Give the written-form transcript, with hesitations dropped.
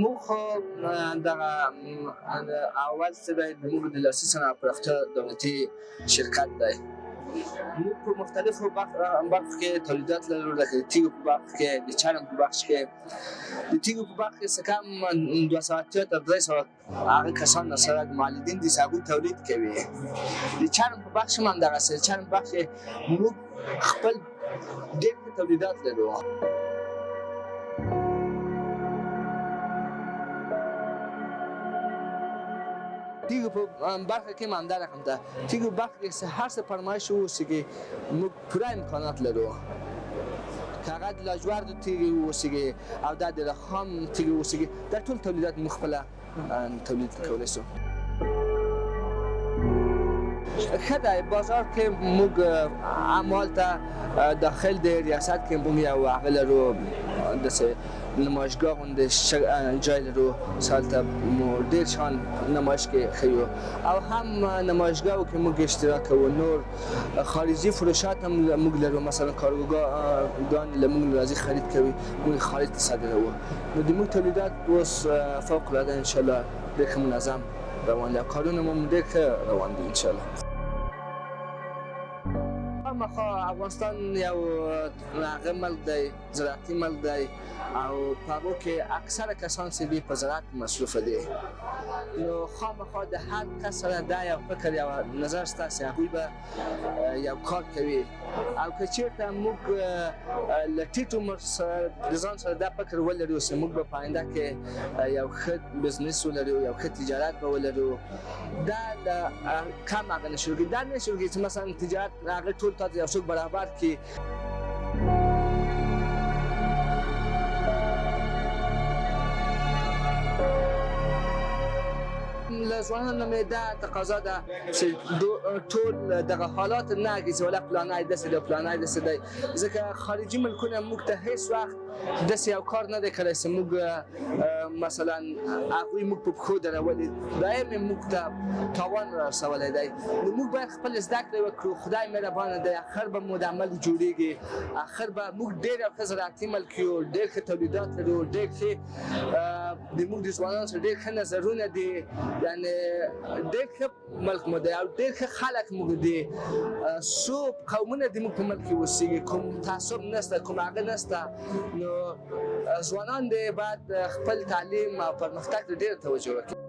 موږ خو دغه اول څه دی، موږ د لاسي صنعت پراختیا دولتي شرکت دی. موږ په مختلفو برخو کې تولیدات لرو، لکه د تیږو په برخه کې، د چرم په بخش کې. د تیږو په برخه کې څه کم 280 تر 300 هغه کسان سره معلدین دي چې هغوی تولید کوي. د چرم په بخش هم همدغسې، د چرم په بخش کې موږ خپل ډېر ښه تولیدات لرو. تیږو په برخه کې هم همدا رقم ده. تیږو په برخه کې هر څه فرمایش واوسېږي، موږ پوره امکانات لرو. که هغه د لاجوردو تیږې واوسېږي او دا د رخام تیږې واوسېږي، دا ټول تولیدات موږ خپله تولید کولی شو. ښه دی، بازار کې موږ همالته داخل د ریاست کې موږ یو هغه لرو، داسې نمایشګاه غوندې جای لرو چې هلته مو ډېر شیان نمایش کې ښیو، او هم نمایشګاهو کې موږ اشتراک کوو. نور خارجي فروشات هم موږ لرو، مثلا کارګوګان له موږ راځي خرید کوي، موږ خارج ته صادروو. نو د موږ تولیدات اوس فوق العاده انشاءالله ډېر ښه منظم روان دي او کارونه مو ډېر ښه روان دي انشاءالله. خامخا افغانستان یو هغه ملک دی، زراعتي ملک دی، او په هغو کې اکثره کسان چې دي په زراعت مصروفه دي. نو خامخا د هر کس سره دا یو فکر یو نظر شته چې هغوی به یو کار کوي، او که چېرته موږ له ټیټ عمر سره د ځان سره دا فکر ولرو چې موږ به په آینده کې یو ښه بزنس ولرو، یو ښه تجارت به ولرو، دا له کم هغه نه شروع کېږي. دا نه شروع کېږي چې مثلا تجارت هغه ټول تاته یو څوک برابر کړي. له ځوانانو مې دا تقاضا ده چې ټول دغه حالات نه کړي چې ولا پلانی داسې دی، پلانی داسې دی، ځکه خارجي ملکونه موږ ته هېڅ وخت داسې یو کار نه دی کړی چې موږ مثلا هغوی موږ په پښو درولي، دایم یې موږ ته تاوان رسولی دی. نو موږ باید خپل زده کړې وکړو. خدای مهربانه دی، اخر به مو دا ملک جوړېږي، اخر به موږ ډېر یو ښه زراعتي ملک یو، ډېر ښه تولیدات لرو، ډېر ښه د موږ د ځوانانو سره ډېر ښه نظرونه دي، یعنې ډېر ښه ملک مو دی او ډېر ښه خلک موږ دي. څو قومونه د موږ په ملک کې اوسېږي، کوم تعصب نشته، کوم هغه نشته. نو ځوانان دې باید خپل تعلیم او پرمختګ ته ډېره توجه وکړي.